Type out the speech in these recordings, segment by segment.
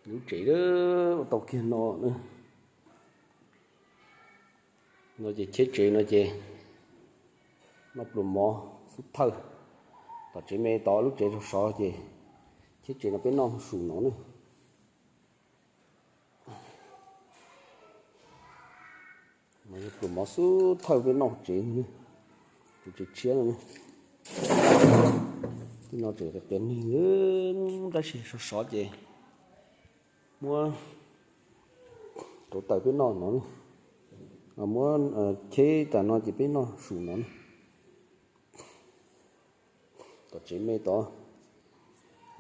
Lub tsev ua tau kiag no, no ces cheb tsev no ces noj pluas mov xub thawj. Tom tsev me tod lub tsev sov sov ces cheb tsev no peb noj su no ne. Pluas mov xub thawj peb noj tsev, tus tsev tshiab no ne. Tej no tseem qias neeg, tab sis sov sov ces muab rauv taws peb noj no ne. Muab cheb tas no ces peb noj su no ne. Tom tsev me tod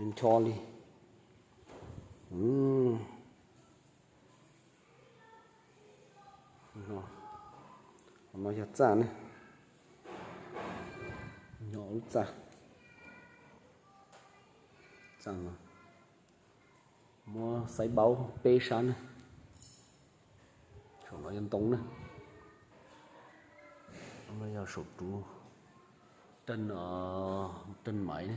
ncho li. No yog txaj ne, nyo lub txaj, txaj no muab xaib baub peb sab ne. Saum no yog ntoo ne, no yog saum ruv, raj maiv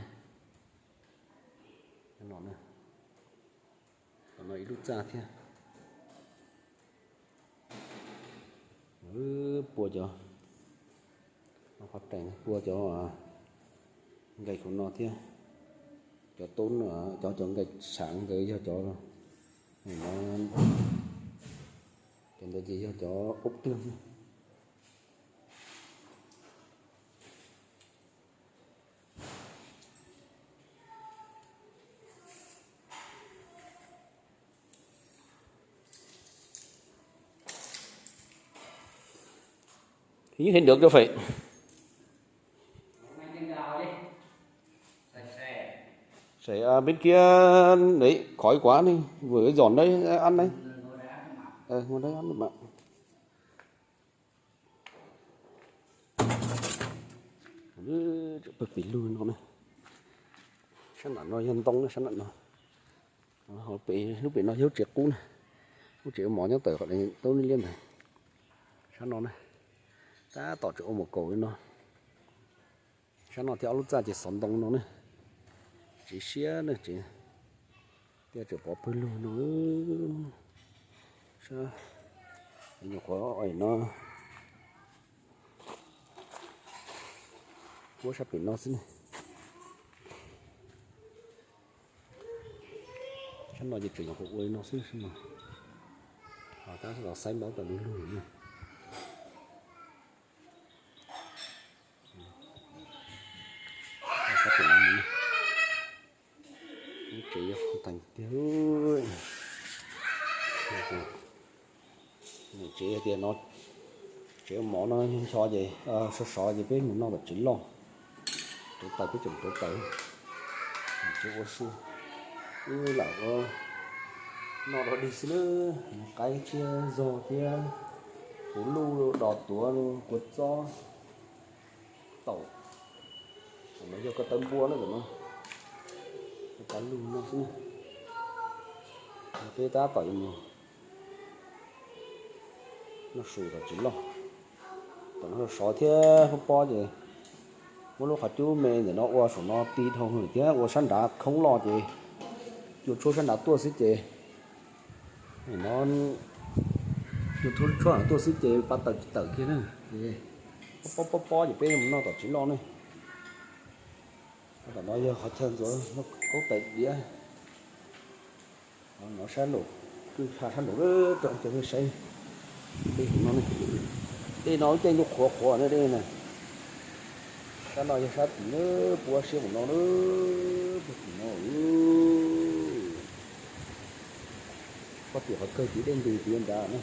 ne. Tom no ib lub txaj thiab. Pua cov, qhov teem pua cov nkaij hauv no thiab. Cov tub, cov, cov nkaij tshav ntawd yog cov, cov ntawd ces yog cov aub twg. Những hình được cho phải. Sảy, à, bên kia đấy, khỏi quá đi, vừa dọn đấy, ăn đấy. Ờ, ngồi đấy ăn mà. Pawg pim lug no ne, sab nram no yog ntoo ne, sab nram no. Lub pem no yog lub tsev qub na, lub tsev ua mov nyob tawm qhov tau liab ntawd. Sab no na, tab tom tseem ua mum kaus li no. Sab no thiab ob lub txaj ces xov ntoo no ne. Tsev siab ne, tsev, tiaj tseem pov pawg lug no. Sab, nyuam qhuav no, muab sab pem no xwb ne. Sab no ces tseem nyuam qhuav ua li no xwb, sab no. Ho tab los xaib npaub tau lug lug ne. Sab pem no, tsev yog teeg tiag. Tsev tias no, tsev mov no ncho ces, sov sov ces peb mus noj tom tsev loj. Rauv taws peb tseem rauv taws, tsev ua su, wb lam ua noj dog dig xwb na. Qaib thiab zog thiab, kuv luj, dos tuav, kua txob, taum, no yog ko taw npua na, no ko taw lug no xwb. Peb tab tom yuav mus noj su tom tsev loj. Tom no sov thiab pob pob ces muab lub qhov cub me ntawm no ua saum no ti dhau hwv thiab ua sab nrad khoob loj ces cua tshuab sab nrad tuaj xwb ces, no cua tshuab tuaj xwb ces pab tawm tsis tawm kiag na. Pob pob pob ces peb mus noj tom tsev loj ne. Tom no yog qhov chaw ntxuav kaub tais diav. No sab nraum, kwj ha sab nraum, rau cov saib. Dej hauv no ne, dej no ib ce nyuj qhuav qhuav na dej na. Sab no yog sab tim na, puab siab mus no na, puag tim no. Puag tim qhov kawg tim dej ntws tim nrad na.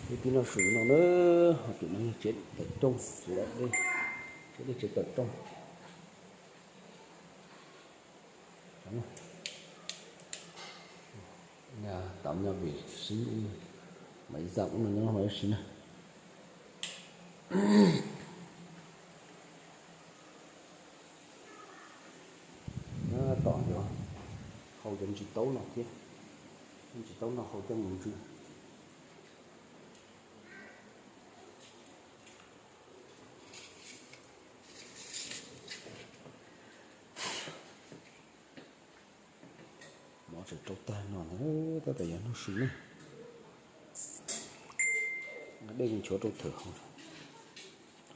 Wb tib noj su no na, ho tim no yog tsev tawm rooj, tsev dej, tsev tawm rooj. Tam nyob vim siv, mam ib zam ub no nyob ua si na. Tab tom yuav hau cov ntsis taub no thiab, ntsis taub no hau coj mus ntsw. Tseem rau tag no ntag, tab tom yuav nug su ne. Dej nchuav rau thawm hauv.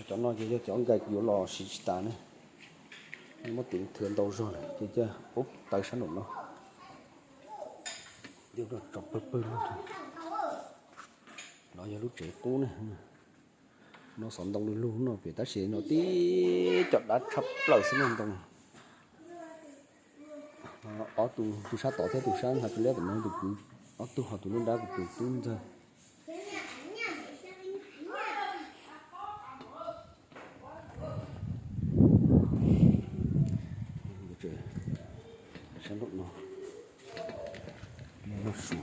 Cov no ces yog cov nkais kuv yuav los siv tsis tas ne. Muab tiv thawm ntau zog lawm ces cia ub tawv sab nraum no. Tso pawg pawg lug. No yog lub tsev qub ne. No xov ntoo lug lug no pem tab sis no tib co dab tshaj plaws xwb no ntoo. Ob tug, tus sab tod thiab tus sab hnav tus liab tom no tus kwv, ob tug ho tus lub dab tus kwv tub ntxawg. Sab nraum no, no su.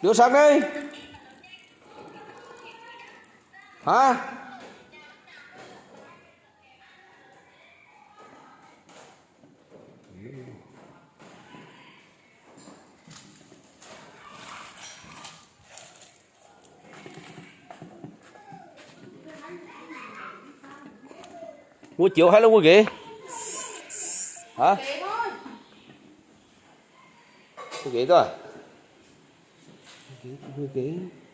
Lwv sab ne? Hả? Muaj cev haib los muaj kev? Hả? Muaj kev tuaj. Muaj kev.